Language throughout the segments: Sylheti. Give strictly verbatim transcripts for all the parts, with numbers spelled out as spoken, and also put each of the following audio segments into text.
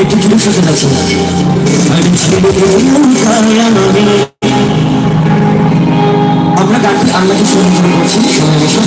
একটু জোরে সাথে নাচো। আমরা গানটি আল্লাহকে সমর্পণ করছি, সবাই বসে।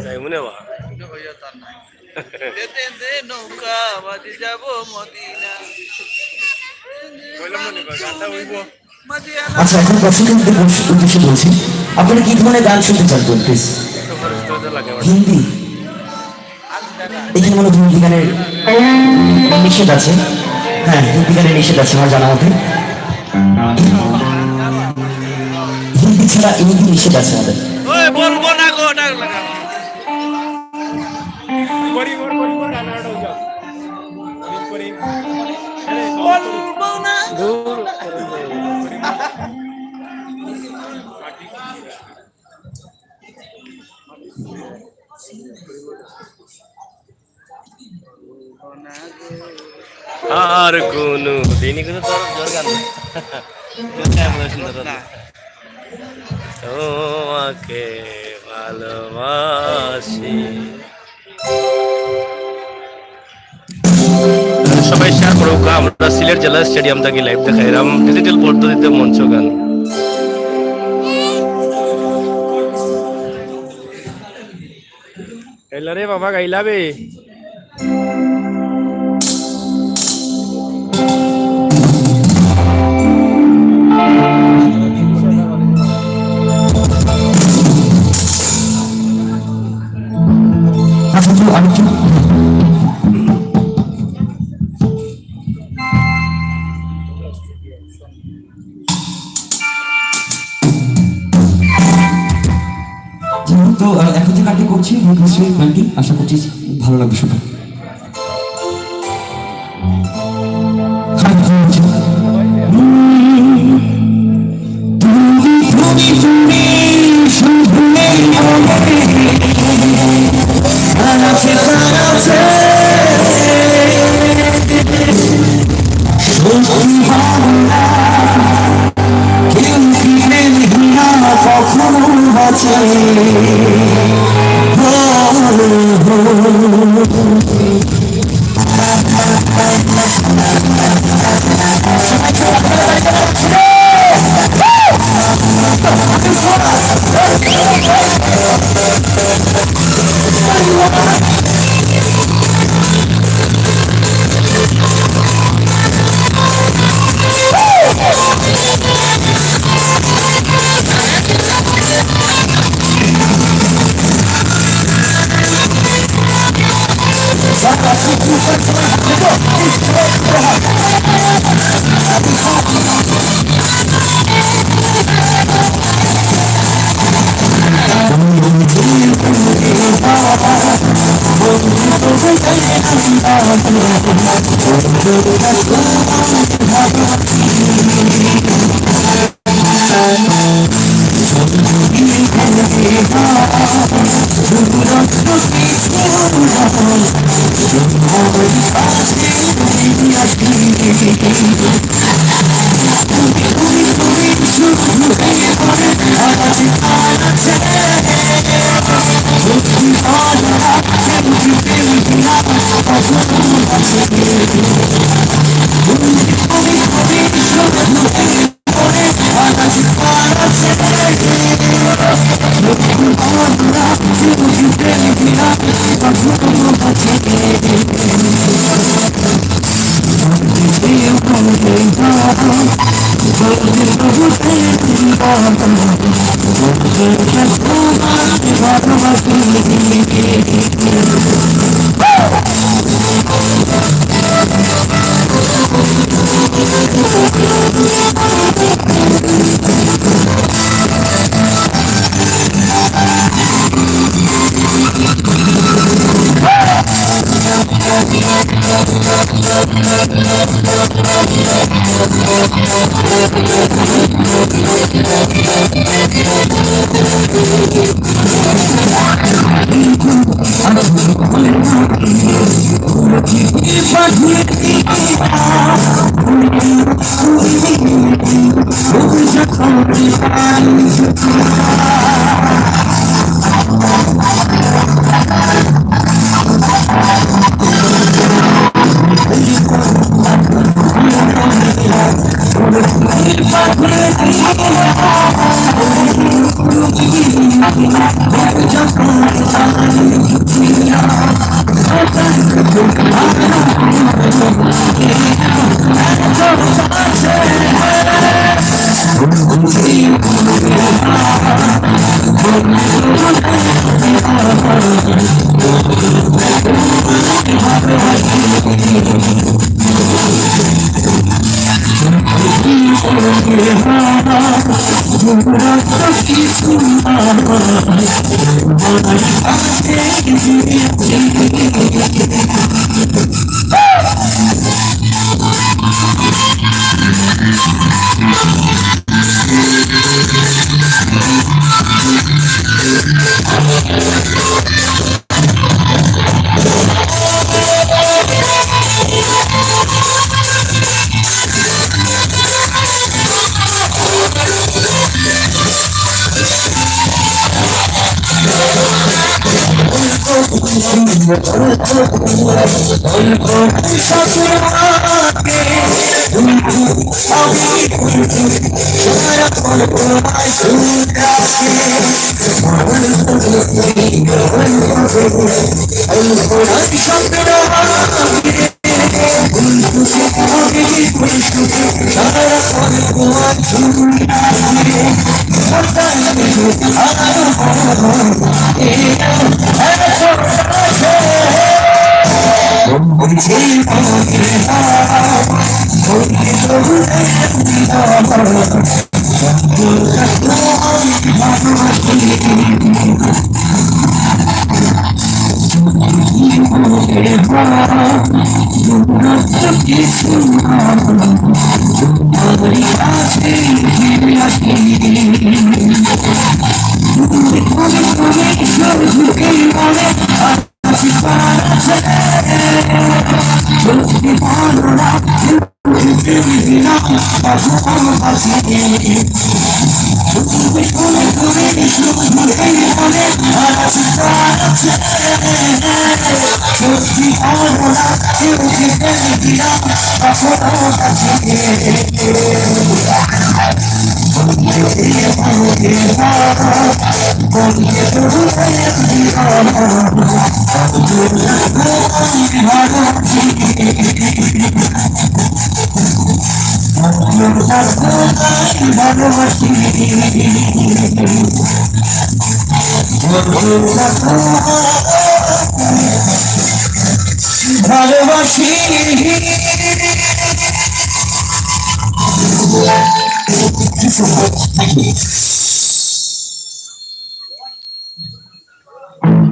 যাইমু নে বা। দে, দে, দে, নৌকা বাজে যাব মদিনা। আচ্ছা, এখন দর্শকদের উদ্দেশ্যে বলছি, আপনারা কি ধরনের গান শুনতে চান, প্লিজ? হিন্দি? এখানে মনে হয় হিন্দি গানের নিষেধ আছে। হ্যাঁ, হিন্দি গানের নিষেধ আছে আমার জানা মতে। হিন্দি ছাড়া, হিন্দি নিষেধ আছে আমাদের। ওই, বলবো না গো, ডাক লাগা। বলবো না। দূর। আর কোনো দিনই কিন্তু তোর জোর গান না। তুই তো এমন সুন্দর না। তোমাকে ভালোবাসি। সবাই শেয়ার করুক, আমরা সিলেট জেলা স্টেডিয়াম থাকি লাইভ দেখাইরাম ডিজিটাল পদ্ধতিতে মঞ্চ গান। গাইলা রে বাবা, গাইলা বে। তো, আহ, এখন যে গানটি করছি, রুদ্রশ্রী গানটি, আশা করছি ভালো লাগবে সবার।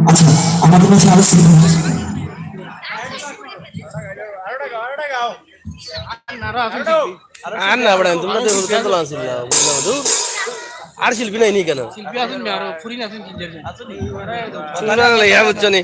আচ্ছা, আমাদের মাঝে আরো শিল্পী। আর না, বেটা, তোমরা তো হুজুর তো আছিলা, বুঝলাম তো। আর শিল্পী নাই নি কেন? শিল্পী আছেন, আর ফুরিন আছেন, তিন চারজন। তোমরা ইয়া বুঝছো নি?